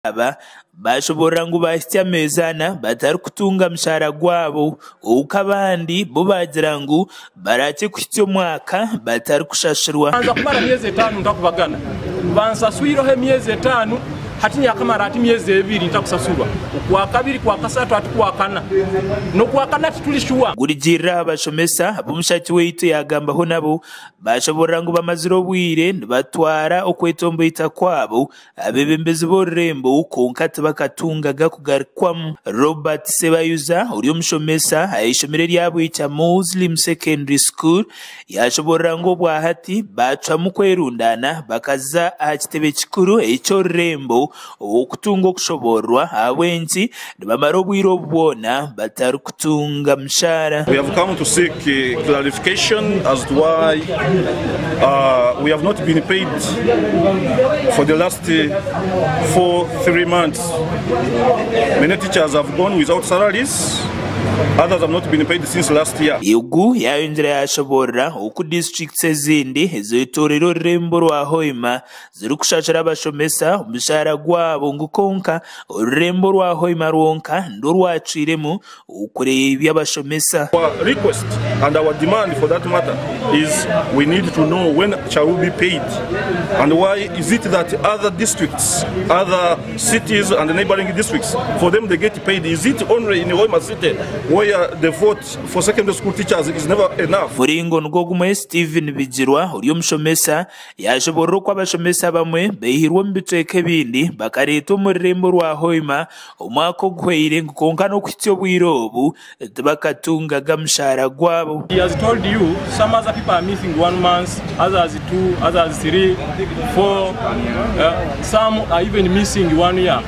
Aba baashoboorora ngu baahitsya ameezi ana batarikutunga mushaara gwabo kwonka abandi bo baagira ngu baraakye kuhitsya omwaka batarikushashurwa. Nkabanza kumara emyezi etaano ntakubagana. Bansaswireho emyezi etaano, hati nyakamara hati emyezi ebiri ntakusasurwa. Okwakabiri, kwakasatu hati kwakana. N'okwakana tituri shuwa. Kurugiirira aha bashomesa abu omushaki waitu yaagambaho nabo, baashoboorora ngu bamazire obwire nibatwara okwetomboita kwabo Abeebembezi b'orurembo kwonka tibakatungaga kugarukwamu. Robert Sebayuza ori omushomesa aha ishomero erya Bwikya Muslim Secondary School yaashoboorora ngu obwahati baacwamu kwerundaana bakaza aha kitebe kikuru eky'orurembo okutunga okushoboororwa ahabw'enki nibamara obwire obu bwona batarikutunga mushaara. We have come to seek clarification as to why we have not been paid for the last 4, 3 months. Many teachers have gone without salaries, others have not been paid since last year. Ogu yayongyera yashoboorora oku disiturikiti ezindi ezetoreire orurembo rwa Hoima zirikushashura abashomesa omushaara gwabo ngu kwonka orurembo rwa Hoima rwonka nirwo rwacwiremu okureebya abashomesa. Our request and our demand for that matter is we need to know when shall we be paid and why is it that other districts, other cities and neighboring districts for them they get paid is it only in Hoima city where the vote for secondary school teachers is never enough. Muringo nigwo gumwe Stephen Bigirwa ori omushomesa Yaashoboorora oku abashomesa abamwe baihirwe omu bicweka ebindi bakareetwa omu rurembo rwa Hoima omwaka oguhweire ngu kwonka n'okuhitsya obwire obu tibakatungaga mushaara gwabo. He has told you some other people are missing one month, others two, others three, four, some are even missing one year.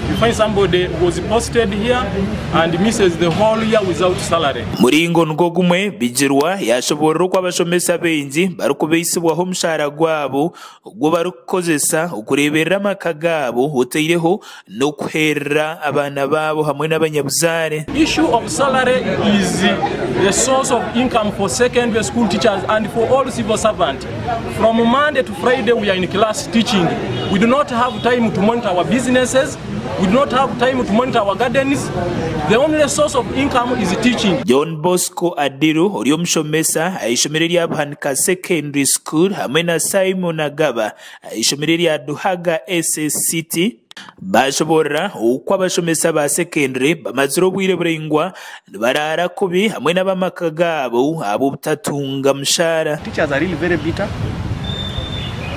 You find somebody was posted here and misses the whole year without salary. Muringo nigwo gumwe, Bigirwa yaashoboorora oku abashomesa baingi barikubaisibwaho omushaara gwabo ogu barikukozesa okureeberera amaka gaabo otaireho n'okuheerera abaana baabo hamwe n'abanyabuzaare. Issue of salary is the source of income for secondary school teachers and for all civil servant. From Monday to Friday we are in class teaching. We do not have time to monitor our businesses, we do not have time to monitor our gardens. The only source of income is teaching. John Bosco Adiru ori omushomesa aha ishomero erya Buhanika Secondary School hamwe na Simon Agaba aha ishomero erya Duhaga SSCT baashoboorora oku abashomesa ba sekendure bamazire obwire buraingwa nibaraara kubi hamwe n'ab'amaka gaabo ahabw'obutatunga mushaara. Teachers are really very bitter,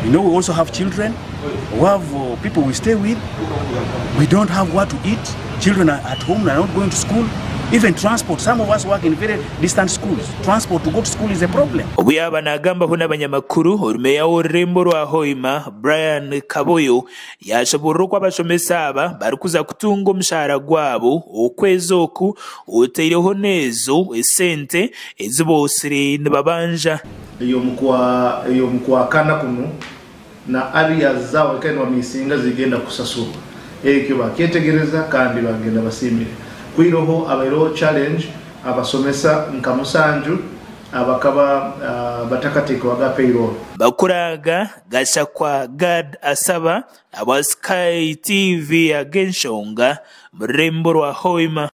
you know we also have children, we have people we stay with, we don't have what to eat, children are at home they are not going to school, even transport, some of us work in very distant schools, transport to go to school is a problem. Obu yaaba naagambaho n'abanyamakuru, Meeya w'orurembo rwa Hoima, Brian Kaboyo Yaashoboorora oku abashomesa aba barikuza kutunga omushaara gwabo okwezi oku otaireho n'ezo esente ezi bootsire nibabanja. Ey'omukwakana kunu na arrears zaabo kandi nibamisinga zigenda kusasurwa. Ekyo bakyetegereza kandi bagenda basiimire. Kwiroho abaireho challenge abasomesa nka musanju abakaba batakateekwaga payroll. Bakuraga Gashakwa Gad Asaba ahabwa Sky TV ag'enshonga omu rurembo rwa Hoima.